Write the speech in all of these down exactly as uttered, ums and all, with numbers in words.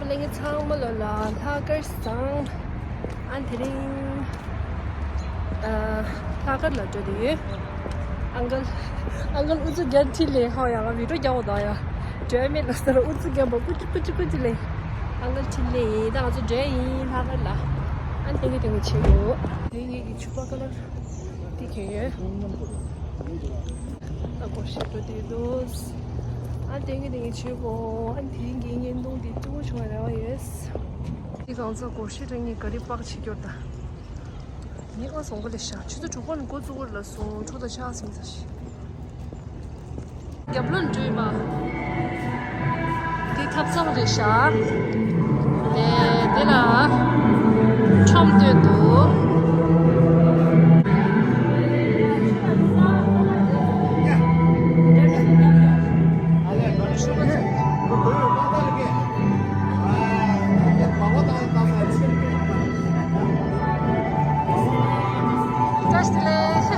ལྷན་རྒྱས་ཚང་མ་ལོ་ལ་ལྷག་དཀར་བཟང་། ཨ་དེ་རིང་ཨ་ལྷག་དཀར་ལ་འགྲོ་དུས་ཨང་ཀལ་ཨང་ཀལ་ཨུ་ཚུགས་རྒྱག་ཕྲིན་ལས། ཧོ་ཡ་ང་བི་ཌིའོ་རྒྱག་འོ་ད་ཡ་འགྲོ་མེད་ལ་ཟེར་ཨུ་ཚུགས་རྒྱག་པ་ཀུ་ཅི་ཀུ་ཅི་ཀུ་ཅི་ལས། ཨང་ཀལ་ཕྲིན་ལས་ཡིན། ད་ང་ཚོ་འགྲོ་ཡིན་ལྷག་དཀར་ལ། ཨ་དེ་གི་དེ་གི་བྱེད་དགོས། དེ་ངེད་ཀྱི་ཕྱུ་པ་ཀ་ལར་དེ་གྱོན་ཡོད། ད་སྒོར་གཞས་འགྲོ་དུས་འདུག་ཨ་དེང་གི་དེང་གི་བྱེད་དགོས། ཨ་དེང་གི་བརྙན་ཐུང་དེ་ཅུང་བྱུང་བ་རེ་བ་ཡོད། དེ་གང་ཚ་སྒོར་གཞས་རང་ཉིད་ག་རེ་པག་བྱེད་རྒྱུར་ད། ངས་ཨ་སོང་ག་ལེ་ཤ་ཆུ་ཚོད་དྲུག་པ་ནས་འགོ་བཙུགས་པ་ལ་སོང་ཕྲུག་དང་ཆགས་ཟིན་ཚ་ཞིག་རྒྱབ་ལོན་བྲུས་མ། འདི་ཐབ་ཚང་རེད་ཤག་དེ་དེ་ལ་ཁྲོམ་སྟོན་འདུག་བཀྲ་ཤིས་བདེ་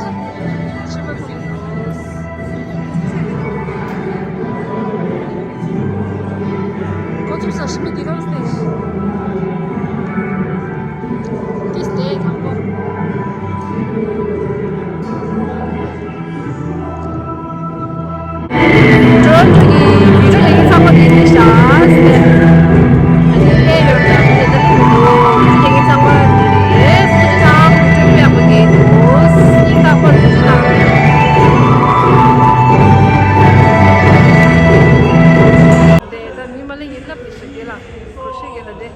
ལེགས། ཕྱུ་པ་ཁོང་། ཁོ་ཚོ་ས་ཞི་མི་འདི་གང་སྟེ། ཏིས་ཏེ་དང་པོ། འགྲོ་འགྲོ་གི་བི་ཌིའོ་ལེན་ཚང་མ་དེ་ནས་བཞག་སྟེ། ཨ་ནི་ལས་ཡོད་ལ་དེ་ལྟ་ལས་མི་འདུག་དེ་ངའི་ཚང་མ་དེ་རེད། སུ་ཅི་ཚང་སྤྲོད་པ་ཡག་པོ་རྒྱག་འདུག་སྙིང་ཐག་པ་ནས་ཐུགས་རྗེ་གནང་། དེ་ད་མི་མ་ལེ་ཡིན་ལབ་ནས་ཞིག་དེ་ལ་གོ་ཤེས་ཡོད་ལ་དེ།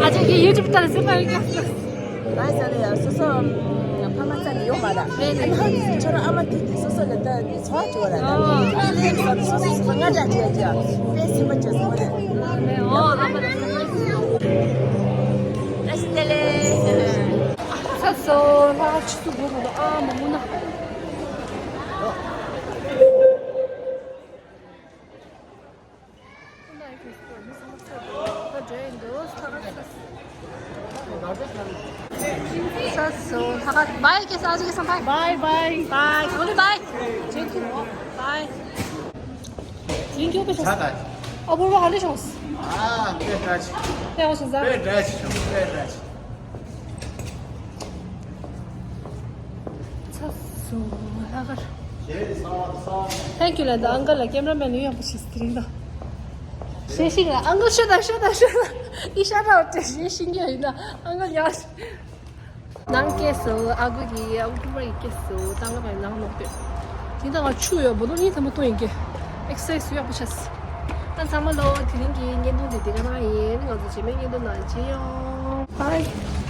ཨ་ཅག་གིས་ཡུ་ཊུབ་ལྟ་ཟེར་བ་ཡིན། ང་ས་ནས་ཡང་སོ་སོ་ཕ་མ་རྩ་ནས་ཡོད་མ་རེད། ཨ་ནི་ཧ་གི་ཁྱོད་རང་ཨ་མ་དེ་དེ་སོ་སོ་ལ་ལྟ་ནས་ཚོར་བ་བྱེད་པ་རེད། ད་དེ་ཡིན་ཙང་སོ་སོ་སོ་སོ་སྔ་དྲག་བྱས་ཀྱང་དཔེ་སེམས་པ་བྱས་སོང་བ་རེད། ཨ་ནི་ཨོ་ཨ་མ་རེད། བཀྲ་ཤིས་བདེ་ལེགས། ཚ་སོ་ལྷག་ཆུ་ཚོད་དགུ་བར་དུ་ཨ་མ་མུ་ན། ས་སོ་ལྷག་བའི་ཀེ་ས་ཅིག་སང་ཐག་བའི་བའི་བའི་ཀུ་ལི་བའི་ཅེ་ཀུ་བའི། ཡིན་རྒྱུ་པེ་ཤོག་ཨ་བོར་བ་ཧ་ལས་ཤོག་ཨ་དཔེ་འདྲ་ཅིག་དཔེ་བ་ཤོག་ཟ། དཔེ་འདྲ་ཅིག་ཤོག་དཔེ་འདྲ་ཅིག་ཚ་སོ་ལྷག་གར། Thank you ལ་ད་ཨང་ཀལ་ལ་ཀེམ་ར་མེན་ཡོད་ཡག་པོ་ཞིག་སི་ཏི་རིང་ད། ཤེས་ཤིང་ཨ་ཨང་ཀལ་ཤོད་དང་ཤོད་དང་ཤོད་དང་ཨི་ཤ་ར་བ་ཏྲེ་ཤེས་ཤིང་གི་ཡིན་ན་ཨང་ཀལ་ཡང་ནང་སྐྱེས་སོ་ཨ་ཁུ་གི་ཨ་ཁུ་ཕྲུ་གུ་ཡི་སྐྱེས་སོ་ཏང་ག་བའི་ནང་ནོག་པས། དེ་དང་ང་ཆུ་ཡོད་བོ་ལོ་ནི་ཐ་མ་ཏོ་ཡིན་གི་ཨེག་སར་སའི་སི་ཡག་པོ་ཤ་སི། ཨ་ཚང་མ་ལོ་དེ་རིང་གི་བརྙན་ཐུང་དེ་དེ་ག་ནང་ཡིན། ང་ཚོ་རྗེས་མའི་བརྙན་ཐུང་ནང་མཇལ་ཡོང་། Bye.